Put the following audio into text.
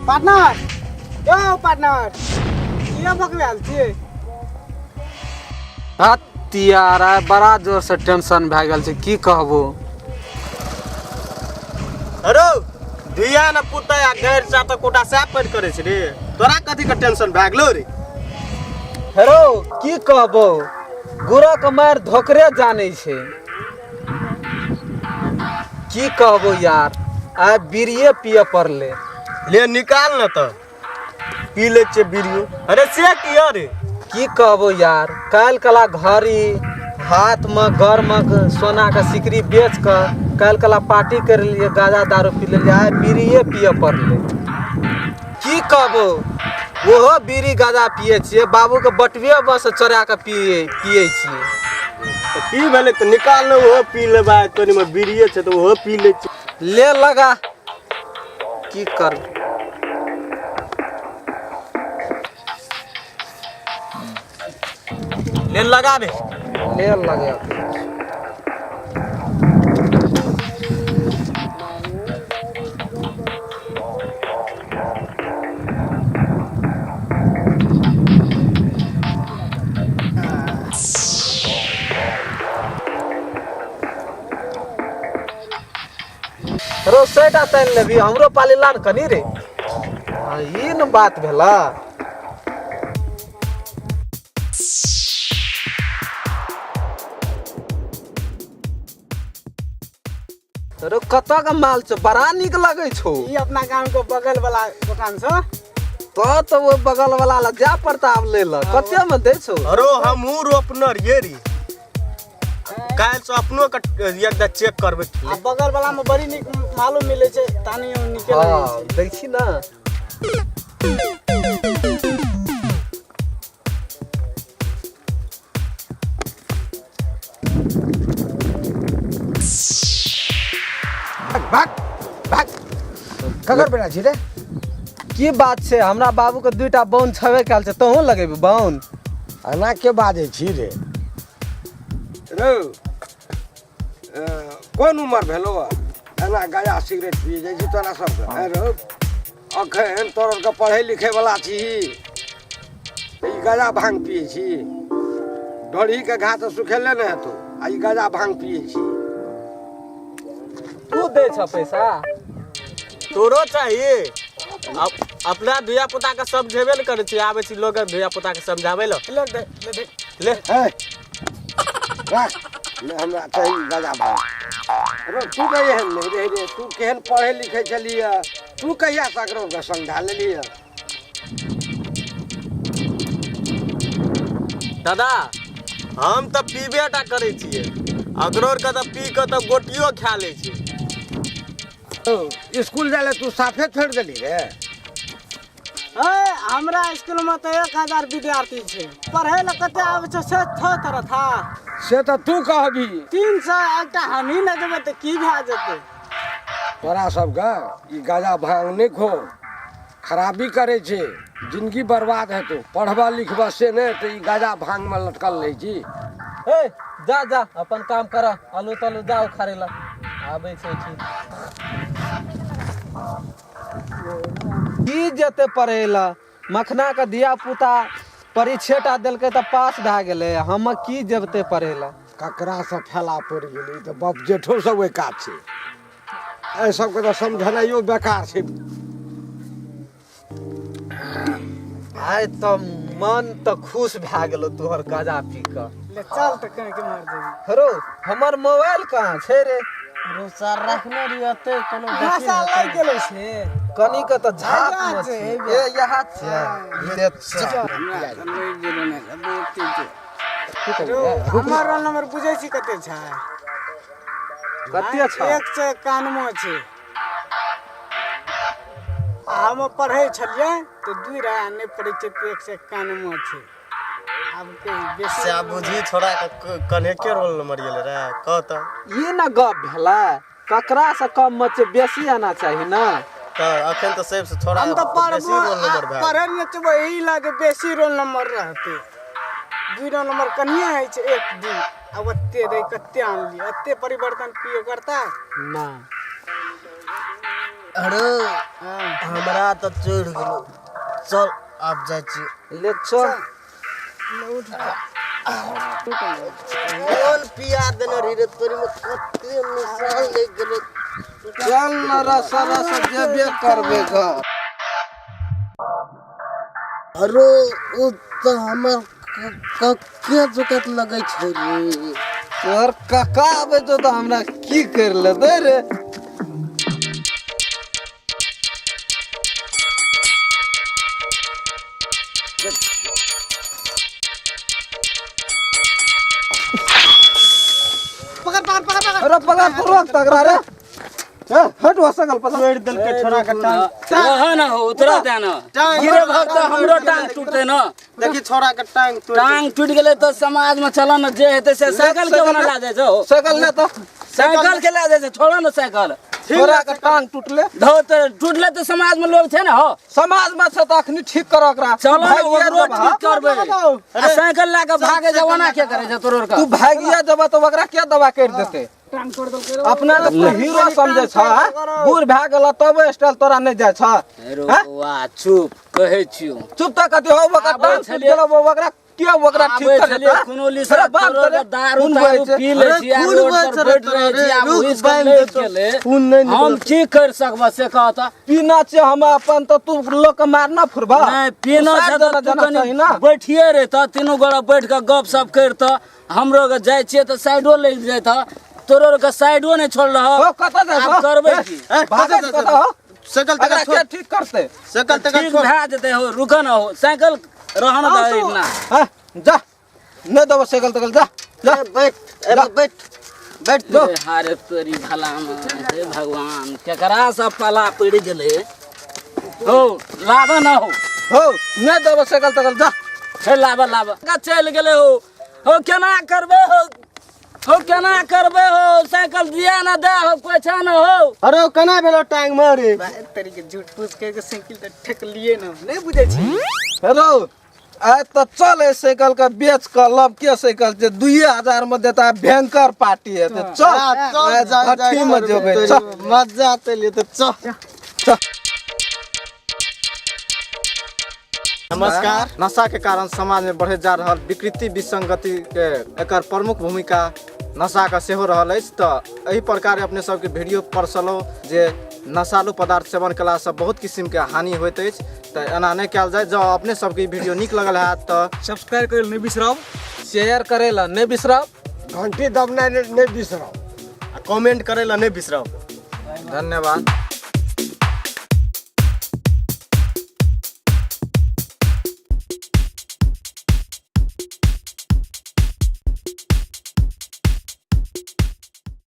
Partner, यौ partner, किया बकवाल छियै? हत्यार, आइ बड़ा जोर से टेंशन भए गेल छै, की कहबो। अरे धिया न पुता आ गैर चा तऽ कोटा सएह पढ़ि करै छै रे, तोरा कथी के टेंशन भए गेलौ रे? हेरो की कहबो, गुरक मारि धोकरे जानै छै। की कहबो यार, आइ बीड़िए पिए पड़ले। ले निकाल न तऽ पी लै छियै बीड़ियो। अरे से किया रे? की कहबो यार, काल्हि कला घड़ी हाथमे गरमे सोनाके सिकरी बेच कऽ काल्हि कला पार्टी कर लेलियै, गाजा दारू पी लेलियै, आइ बीड़िए पिए पड़लै। की कहबो, ओहो बीड़ी गाजा पिए छियै, बाबूके बटुए बस चोरा कऽ पिए पिए छियै। तऽ की भेलै, तऽ निकाल ने, ओहो पी लेबै। तोरीमे बीड़िए छै तऽ ओहो पी लै छियै। ले लगा, की कर। ले लगा रे। ले लगा। रो सैटा तानि लेबी, हमरो पाली लान कनी रे। हाँ, ई न बात भेला। रो कतऽ के माल छौ? बड़ा नीक लगै छौ। ई अपना गाम के बगल वाला दुकान छौ। तो वो बगल वाला लग जा पड़ता आब ले ल। कते में दै छौ? अरो हमहूँ रोपने रहियै रे, काल्हि से अपनो के एकदा चेक करबै। आ बगल वाला में बड़ी नीक मालो मिलै छै, तानी नीके लगै हाँ छै। दै छी ना। भाग भाग, ककर बेटा छी रे? की बात छै, हमरा बाबू के दुईटा बौन छबे कयल छै, तोहूँ लगेबी बौन? एना के बाजै छी रे? रौ, कोन उमर भेलो एना गया सिगरेट पिए जाइ छी तोरा सबके? आँय रौ, अखन तोरा के पढ़ै लिखै वाला छी, ई गजा भांग पिए छी? ढोढ़ी के घास तऽ सुखेले नहि हेतौ आ ई गजा भांग पिए छी। तू दै छ पैसा? तोरो चाही? अपना धिया पुता के समझेबे ने करै छी, आबै छी लोग धिया पुता के समझाबै लए। ले दे, ले दे, ले। हे, राख, नहि हमरा चाही गजा भांग। रो तू तऽ एहन नहि रही रे, तू केहन पढ़ै लिखै छलियै, तू कहिया से अकरो के समझा लेलियै? दादा, हम तऽ पीबे टा करै छियै, अकरो के तऽ पी कऽ तऽ गोटियो खा लै छै। स्कूल जाय लए तू साफे छोड़ि देली रे? हे, हमरा स्कूल में तऽ 1000 विद्यार्थी छै, पढ़ै लए कते आबै छै से छौ तरह था। से तऽ तू कहबी। 300 एकटा हमही नहि देबै तऽ की भए जेतै? तोरा सबके ई गाजा भांग नहि खो, खराबी करै छै, जिंदगी बर्बाद हेतौ। पढ़बा लिखबा से नहि तऽ ई गाजा भांगमे लटकल रहै छी। हे जा जा, अपन काम कर, आलू तालू जा उखाड़े ला। आबै छै ठीक की जेतै पढ़ै ला? मखना के धिया पुता परीक्षे टा देलकै तऽ पास भए गेलै, हम की जेतै पढ़ै ला? ककरासँ फैला पड़ि गेलै तऽ बाप जेठो सब ओहि काज छै। एहि सबके तऽ समझनाइयो बेकार छै। आइ तऽ मन तऽ खुश भए गेलो तोहर गाजा पी कऽ। ले चल तऽ कहीं के मार देबी। हरो, हमर मोबाइल कहाँ छै रे? रो सर, रखने रहियो ओते कोनो देखी नशा नहि। लागि गेलै से कनी के तऽ झाप यहाँ मे छै, छै। हे। ए यहाँ छै, ले चल। रौ, हमर रोल नंबर बुझै छी कते छै? कते छै? 191 छै। आ हम पढ़ै छलियै तऽ 2 रहै, आ नहि पढ़ै छियै तऽ 191 छै। आब के बेसी से आब बुझी छोड़ा के कन्हे रोल नंबर गेलै रे, कह तऽ। ई न गप भेलै, ककरा से कम मत छै, बेसी आना चाही ना। तऽ अखन तऽ सबसँ छोड़ा हम तऽ बेसी पढ़बो रोल नंबर भए गेल। पढ़ै नहि चुबै एहि लए जे बेसी रोल नंबर रहतै। 2 रोल नंबर कनिए होइ छै, 1 2, आब ओते रहै कते आनलियै, एते परिवर्तन कियो करता ना। अरे हमरा तऽ चढ़ि गेलो, चल आब जाइ छी। ले चल। कोन पिया देने रही रे तोरी में, कते निशान लागि गेलै। चल न रसा रसा जेबे करबे घर। अरे ओ तऽ हमर कक्के जोकत लगै छै रे। तोहर कका आबै छौ तऽ हमरा की करि लेतै रे? पकड़ पकड़ पकड़ पकड़। अरे पकड़ तो रोक तगड़ा रे। ए, हट वो सकल पकड़। तोड़ि देलकै छोड़ा के टांग। रह न हो, उतरा दे न, गिरे भक्त हमरो टांग टूटते न। देखी छोड़ा के टांग तोड़ि। टांग टूट गेलै तऽ समाज में चल न, जे हेतै से। साइकिल के ओना ला जाइ छौ? सकल ने तो साइकिल के ला जाइ छै, छोड़ो न साइकिल। छोरा के टांग टूटले। धो तऽ टूटले तऽ समाज में लोग छै ने हो। समाज में छै तऽ अखनी ठीक कर ओकरा। चलो न। भागिया ओकरो जब, ठीक करबै आ साइकिल ला के भागे जमाना के करे छै तोरोर के? तू भागिया जब तऽ ओकरा के दवा करि देतै? अपना के तू हीरो समझै छ? बूढ़ भए गेल तब स्टाइल तोरा नहि जाइ छ? अरे बौआ, चुप कहै छियौ। चुप तऽ कथी हो? ओकरा आबै टांग टूटि छलियै। गेल, ओकरा के ओकरा ठीक आबै कर छलियै देतै? कोनो लिसा अरे बाप तोरोर रे, के दारू खून तारू बहै छै। पी लै छी आ खून रोड बहै पर छै रे बैठ तोरा रहै रे, छी आ रुक, घुसि कऽ बान्हि लैत देतौ। गेलै। खून नहि हम की कर सकबऽ से कह तऽ। पीना छै हम अपन तऽ तू लोक के मारना फुरबा? नहि पीना तू साइड छै तऽ देने तू जाना कनि चाही ना। बैठिए रहितऽ, तीनू गोरा बैठ कऽ गप सप करितऽ। हमरो के जाइ छियै तऽ साइडो लागि जैतऽ, तोरो के साइडो नहि छोड़ रह। हो, कतऽ जाइ आब छौ? करबै की? भागै छी कतऽ हो? साइकिल एकरा तकर के छोड़। ठीक करतै? साइकिल तकर ठीक छोड़। भए जेतै हो, रुक न हो, साइकिल रहन दे ना। हाँ, जा, नहि देबो साइकिल तकल, जा जा। बैठ, ए, बैठ बैठ। जो। रे हारे तोरी भला में, हे भगवान, केकरा सब पाला पड़ि गेलै हो। लाब न हो। हो, नहि देबो साइकिल तकल, जा। हे लाब लाब का चलि गेलै हो। हो केना करबै हो? हो केना करबै हो? साइकिल दिया न दे हो, कोइ छै न हो। अरे केना भेलो टांग में रे? तरीके झूठ फूस के साइकिल तऽ ठेकलिए न, नहि बुझै छी। हेलो, आइ तऽ चल, एहि साइकिल के बेच कऽ लब के साइकिल छै 2000 में देता, भयंकर पार्टी हेतै। चल आइ भट्ठी में जेबै, चल। मजा चलिए तऽ चल। चल। नमस्कार। नशा के कारण समाज में बढ़ैत जा रहल विकृति विसंगति के एकर प्रमुख भूमिका नशा के सेहो रहल अछि। तऽ एहि प्रकार अपने सबके वीडियो परसलहुँ जे नशालु पदार्थ सेवन कयलासँ बहुत किसिमके हानि होइत अछि, तऽ एना नहि कयल जाय। जँ अपने सबके ई वीडियो नीक लगल हैत तऽ सब्सक्राइब करै लए नहि बिसरब, शेयर करै लए नहि बिसरब, घंटी दबनाइ नहि बिसरब आ कमेंट करै लए नहि बिसरब। धन्यवाद।